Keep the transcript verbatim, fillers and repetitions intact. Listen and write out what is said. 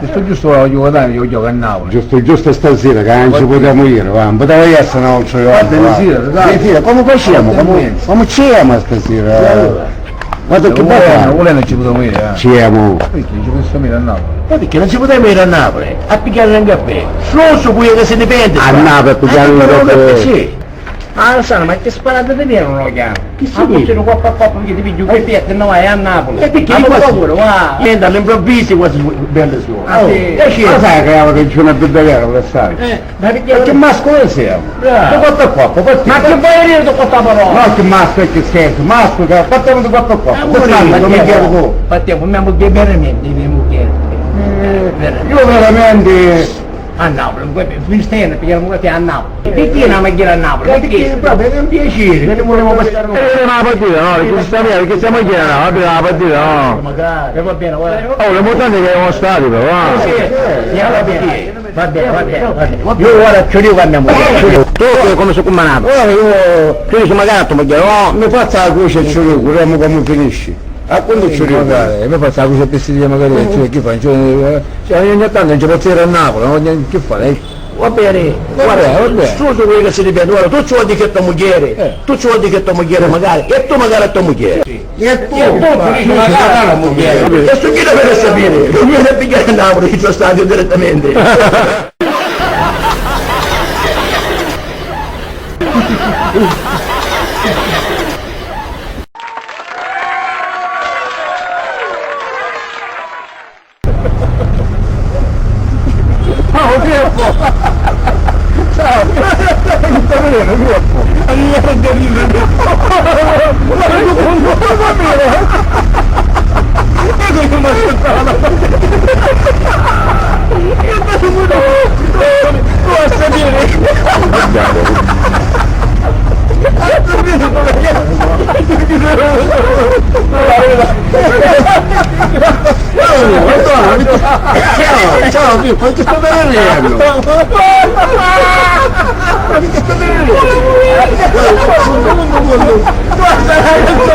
Giustu, giustu, ora vogghiu guardari, iu giocu a Napoli. Giustu, giustu stasira, ca non ci putemu iri, va, non puteva essere un altro giorno, guarda, va. Stasira, dai. Sì, sì, come facciamo? Come, come ci siamo stasira? E allora? Guarda che bella. Vulennu, vulennu ci putemu iri, eh. Ci siamo. Perché non ci putemu iri a Napoli? Ma perché non ci putemu iri a Napoli? A pigghiari un caffè. Solo su, poi che si dipende. A Napoli a pigghiari un caffè. Sì. Ah, Rossana, ma chi sparata ti viene un occhiano? Chi si dice? Coppa a coppa, perché ti piggio quei piatti, no vai a Napoli. E perché? Ma pure, va. Niente, all'improvviso quasi belle suore. Ah, sì. E sì, ma sai che avete giù una bella vera, lo sai. Eh, ma perché? Perché masco noi siamo? Bravo. Di quattro a quattro, perché? Ma che vuoi dire di quattro parola? No, che masco e che scherzo, masco, che partiamo di quattro a quattro. Partiamo, partiamo, partiamo, veramente, veramente. Eh, io veramente A Napoli, mi stai a pigghiari un caffè a Napoli. Perché non mi ghiri a Napoli? Perché proprio è un piacere, che ne volevamo passare un... Eh, una partita, no, perché sta mia, perché siamo a Napoli, una partita, no? Magari. E va bene, va bene. Oh, l'importante è che siamo stati, però, eh. Sì, sì, va bene, va bene, va bene. Io ora ci dico a mia moglie. Tu come sei combinato? Ora io... Tu dici magari a tua moglie, no? Mi faccio la croce e ci dico, vediamo come finisce. A quantu ci riesce? Magari, mi faccio la croce e ti dico, magari, cioè, chi fa? Cioè, ogni tanto non ci posso iri a Napoli, no? Che fare? Va bene, va bene, va bene. Scusa, quello che si dipende. Ora, tu ci vuoi dire che tua moglie, tu ci vuoi dire che tua moglie, magari, e tu magari a tua moglie. Sì. E tu, e tu, tu dici, magari a tua moglie. E su chi deve sapere? Non mi deve pigliare a Napoli, io stadio direttamente. Ciao, Pippo! Ciao! Sta venendo, Pippo! Arrivederci, Pippo! Ma tu non va bene! Ma tu non mi ascoltare! Io non... Tu vas a dire! Ciao, ciao, ciao, Pippo, che sto vedendo? Che sto vedendo? Guarda, guarda, guarda.